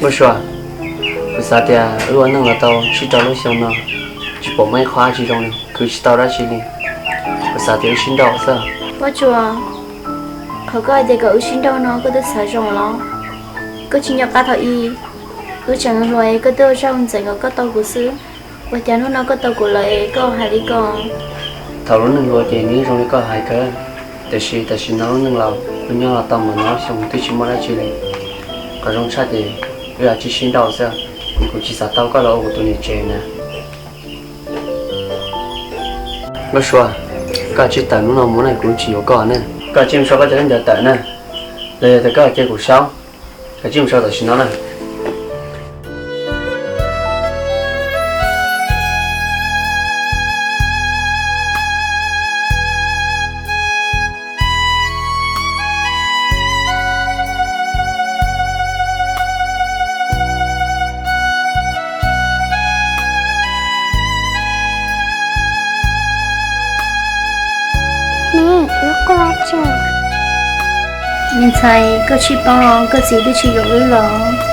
Nkauj Sua, kuv xav tias wb ua neej los tau tsib rau lub xyoo no, tsis pom muaj ib qho dab tsi zoo li, khwv tsis tau dab tsi li. Kuv xav tias wb sib nrauj xwb. Nkauj Sua, qhov koj hais tias kom wb sib nrauj no koj twb xav zoo los? Koj tsis nco qab thaum ub wb tseem hluas es koj twb ua zaj ua ntxeev kom koj tau kuv xwb, ua cas hnub no koj tau kuv lawm es koj hais li ko? Thaum lub neej hluas ces nws zoo li koj hais kawg, tiam sis tam sim no lub neej laus, kuv nyob los tau mas no xyoo twb tsis muaj dab tsi li. Qhov zoo tshaj ces wb yuav tsum sib nrauj xwb, kuv tsis xav tau koj los ua kuv tus niam tsev na. Nkauj Sua, koj tsij tawm hnub no mus na, kuv tsis yuav koj na. Koj tsij mus sau koj cov khaub ncaws tawm na, los yog tias koj cia kuv saub, koj tsij mus sau tam sim no na. Me ntxhais, koj tsis paub, koj txiv twb tsis yuav wb los.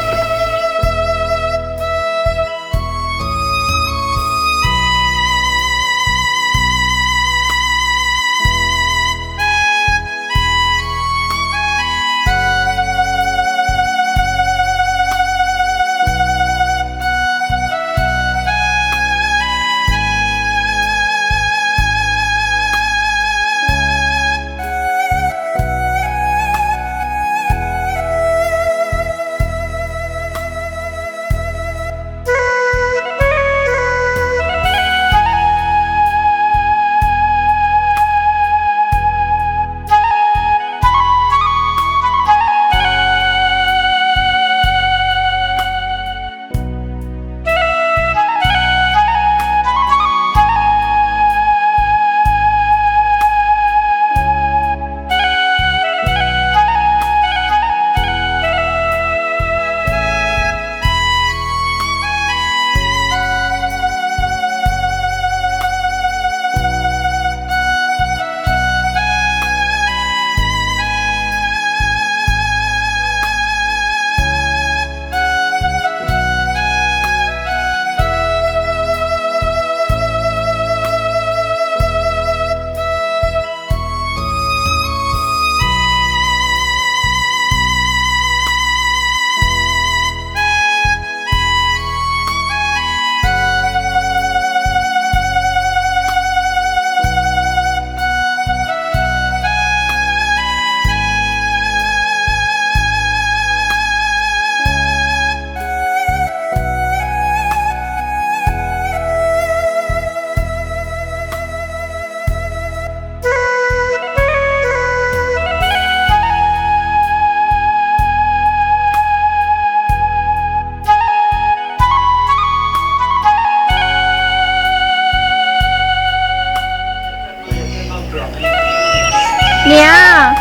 Niam,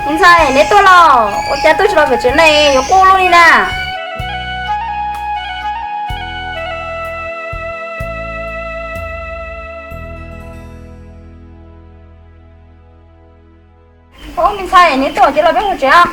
me ntxhais, neb tuaj los? Ua cas tuaj tsis los pem tsev ne, yuav quaj luaj li na. Ub, me ntxhais, neb tuaj ces los peb mus tsev os.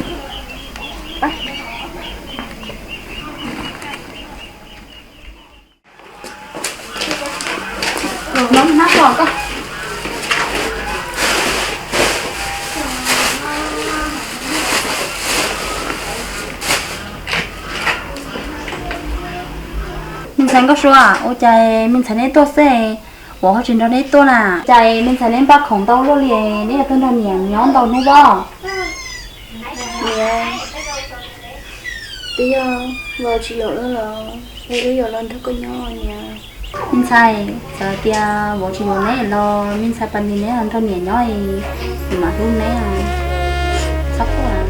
Me ntxhais Nkauj Sua, ua cas me ntxhais neb tuaj xwb, vauv ho tsis nrog neb tuaj na? Cas me ntxhais neb npaj khoom ntau luaj li, neb yuav tuaj nrog niam nyob ntau hnub pob? Niam, twb yog vauv tsis yuav wb los, wb yuav los nrog koj nyob niam. Me ntxhais, txawm tias vauv tsis yuav neb los me ntxhais pas nti neb nrog niam nyob, niam mam hlub neb. Txhob quaj.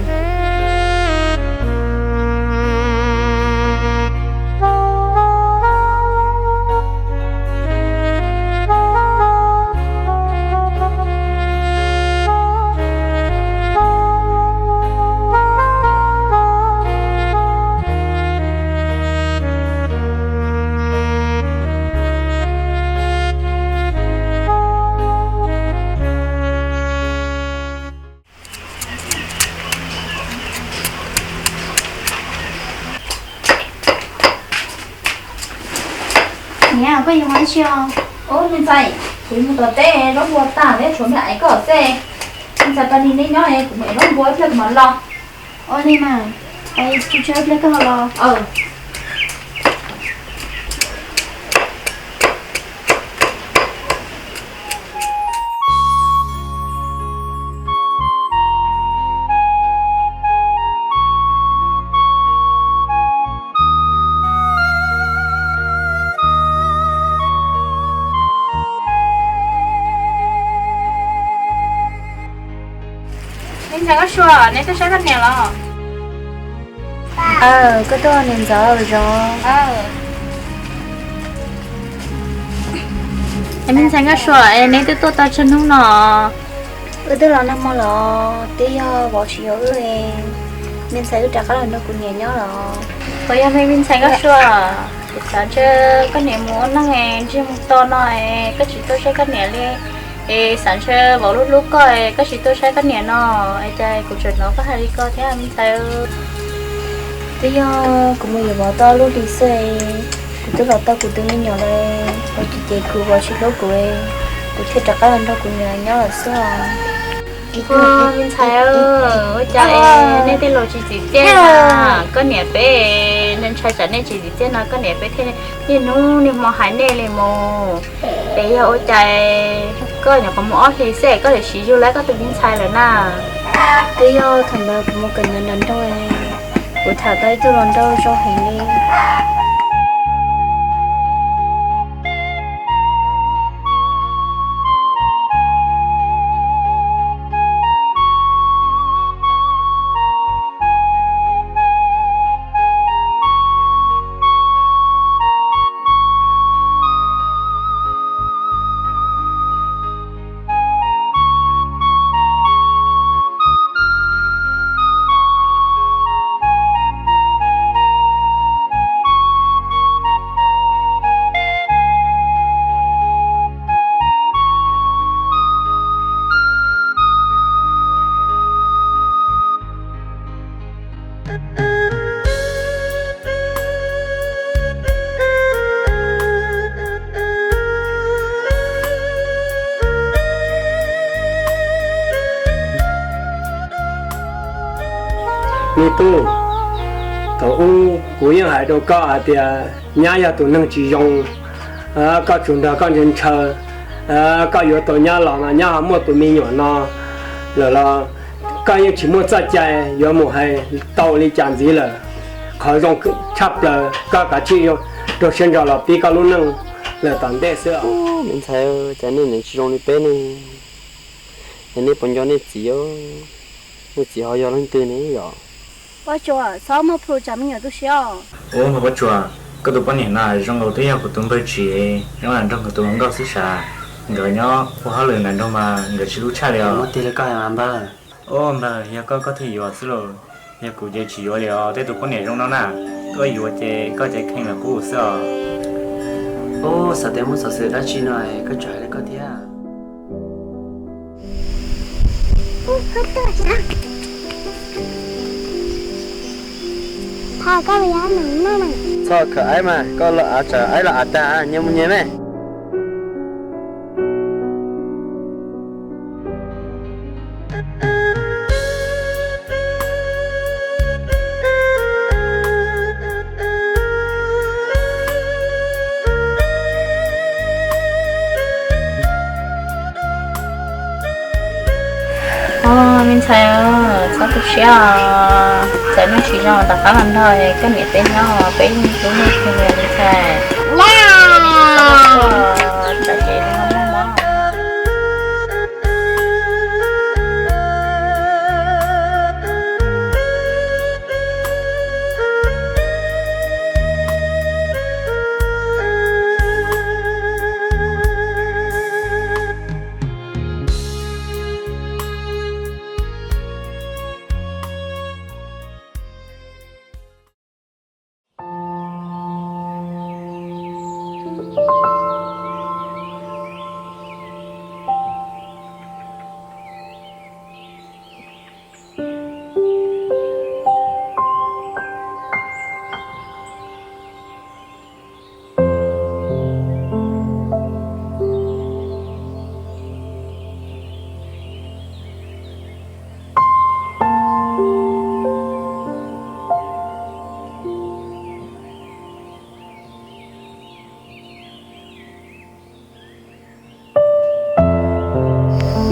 Niam, koj yuav mus dab tsi os? Ub, me ntxhais, kuv mus tom teb, zaub npua tag thiab tshuav me aiv koj xwb. Me ntxhais, pab neb nyob, kuv mus ev zaub npua ib pliag kuv mam los. Ua li mas, es tsuag tsuag ib pliag koj ho los. Me ntxhais Nkauj Sua, neb tuaj saib koj niam los? Aw, koj tuaj niam ntxawm zov. Me ntxhais Nkauj Sua, es neb twb tuaj tau tsawg hnub no? Wb twb los nag hmo los twb yog vauv tsis yuav wb, me ntxhais wb rov qab los nrog kuv niam nyob los. Puas yog me ntxhais Nkauj Sua, kuv xav ntshe koj niam mus ua neej ntsej muag to no, koj tsis tuaj saib koj niam li. Es xav ntshe vauv hlub hlub koj, koj tsis tuaj saib koj niam no, es cas kuv tseem hnov koj hais li ko thiab me ntxhais. Twb yog kuv mus yuav vauv tau ob lub hlis xwb, kuv twb los tau kuv tus me nyuam lawm, vauv ces kuv, vauv tsis hlub kuv, kuv thiaj rov qab los nrog kuv niam nyob lawm xwb os. Me ntxhais, ua cas nej tej laus tsis txim txiaj na? Koj niam peb ntshai tsam nej tsis txim txiaj no koj niam peb thiaj niaj hnub niaj hmo hais nej li mus. Es yog ua cas koj nyuam qhuav mus ob hlis xwb koj lawv siv zug lawv koj tus me ntxhais lawm na? Twb yog thaum ntawd kuv mus kawm ntawv nram nroog, kuv tham tau ib tug hluas nraug zoo heev li. Me tub, thaum ub kuv yeej hais rau koj hais tias nyab yog tus neeg tsis zoo, koj tsuas nrog koj ntshaw ntshaw, koj yuav tau nyab los mas nyab ho muaj tus me nyuam no lawm los koj yeej tsis muaj txoj cai yuav mus hais tau li cas ntxiv lawm. Qhov zoo tshaj plaws koj kav tsij rau siab ntso los pib koj lub neej lawm tom ntej xwb. Me ntxhais, cas nej niam tsis zoo li peb ne? Es nej puas nco nej txiv? Nej txiv ho yog leej twg ne yom? Pob Tsuas, txhob muab plhu tsam me nyuam tu siab os. Ub, Pob Tsuas, koj tus poj niam no zoo nkaus twb yog kuv tus npawg tsim, zoo nraug nkawd tus hluas nkauj xwb sav. Nkawd nyob ua hauj lwm nram nroog mas nkawd tsis hlub tshaj li os. Ua tiag li koj hais mas npawg. Ub npawg, yog koj koj thiaj yuav xwb lauj, yog kuv ces tsis yuav li os. Tej tus poj niam zoo no na, koj yuav ces koj ces kheej lawm qub xwb os. Ub, xav tias muaj xov xwm dab tsi no koj tseem hais li koj thiab. Txhob khaws aib mas, koj los av tsam aib los av tag nyias mus nyias me. Ov, me ntxhais, txhob tu siab os. Txawm nej tsis zoo rov qab los nrog koj niam peb nyob, peb yeej hlub nej kawg li me ntxhais.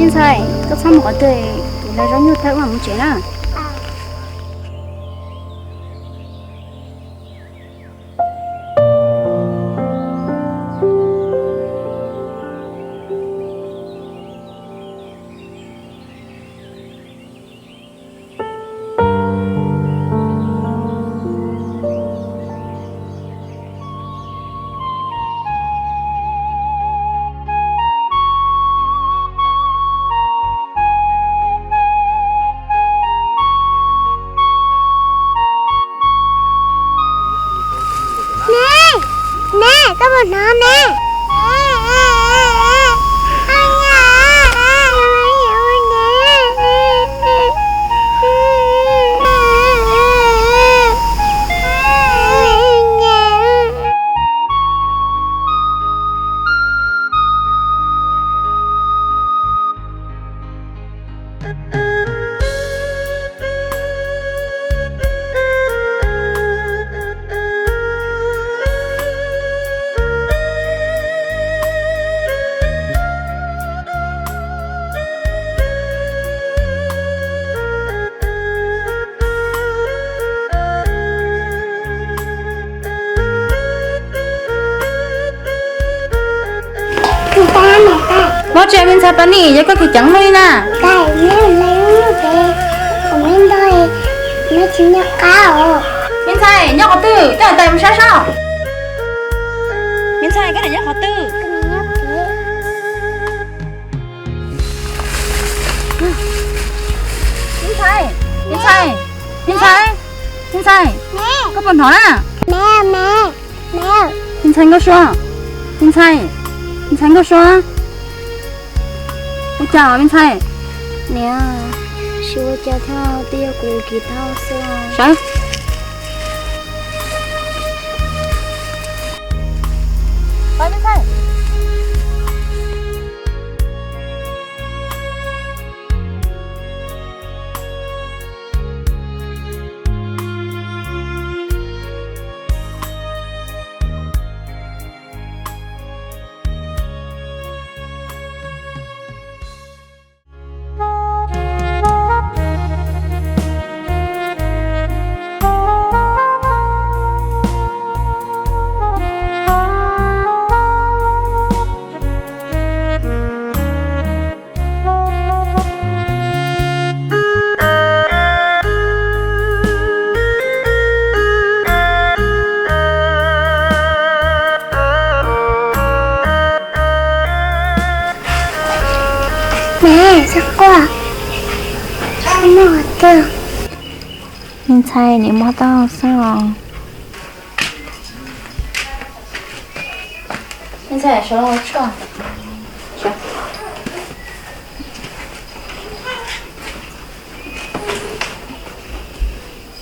Ntxhais, koj txhob mus qhov twg, kuv hlais zaub nyuj thawj ua mus tsev na. Me, me, koj puas hnov me? Mob tsev me ntxhais Paj Nim, yog koj kis ceev hlo li na. Me ntxhais, nyob qhov twg, coj tais mus saib saib. Me ntxhais, koj niam nyob qhov twg? Me ntxhais, me ntxhais, me ntxhais, me ntxhais, koj puas hnov na? Me ntxhais Nkauj Sua, me ntxhais, me ntxhais Nkauj Sua. Ua cas me ntxhais? Niam, tsis ua cas thiab, twb yog kuv kis tau xwb. Sawv. Me ntxhais, niam mob tau xwb os. Me ntxhais, sawv los ua tshuaj.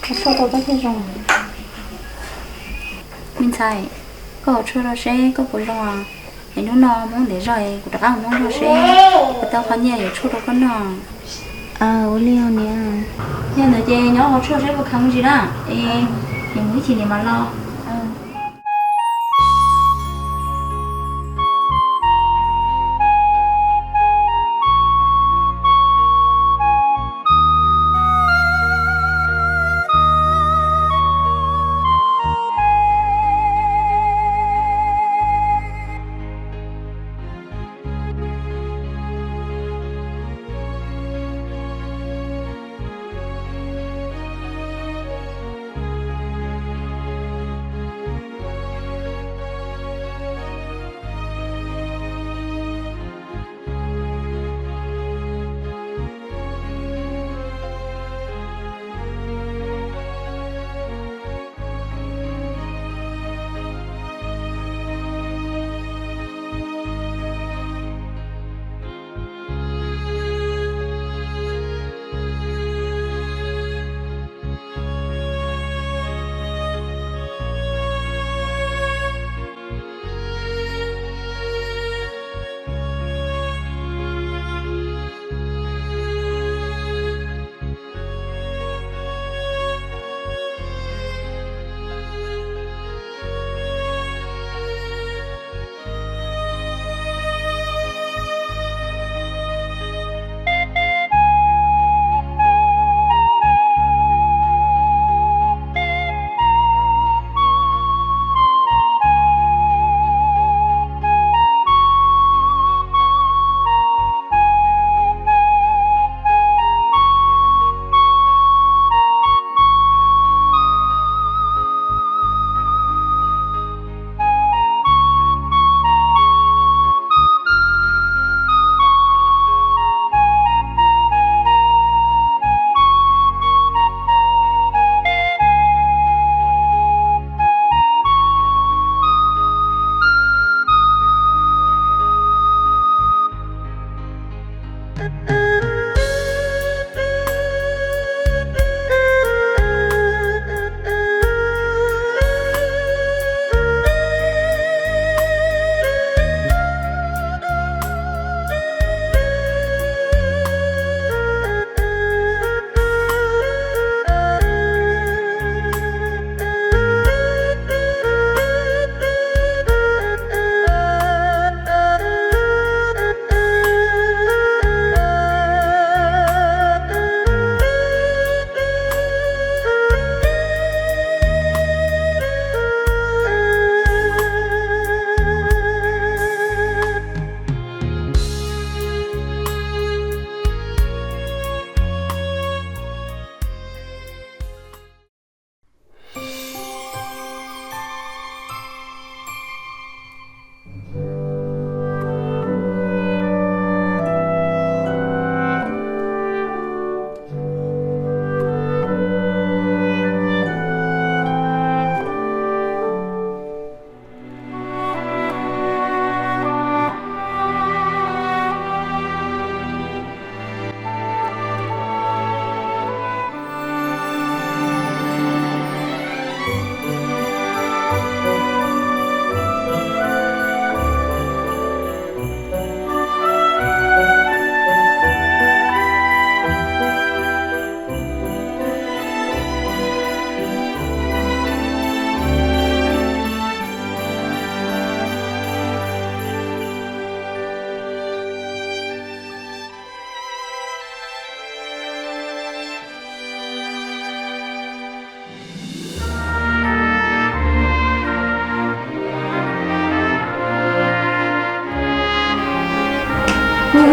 Ua tshuaj tau tab thiaj zoo. Me ntxhais, koj ua tshuaj rau seb koj puas zoo os. Es hnub no Hmoob ntiav zog es kuv rov qab mus muab zog seb puas tau qhov nyiaj yuav tshuaj rau koj noj. Ua li os niam. Yog ntawd ces nyob ua tshuaj seb puas khav me ntsis na, es niam mus ib chim niam mam los.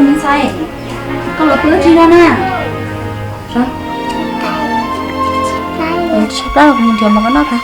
Ntxhais, koj los pw ua dab tsi no na? Tshaib plab, kuv nrhiav mov koj noj tag.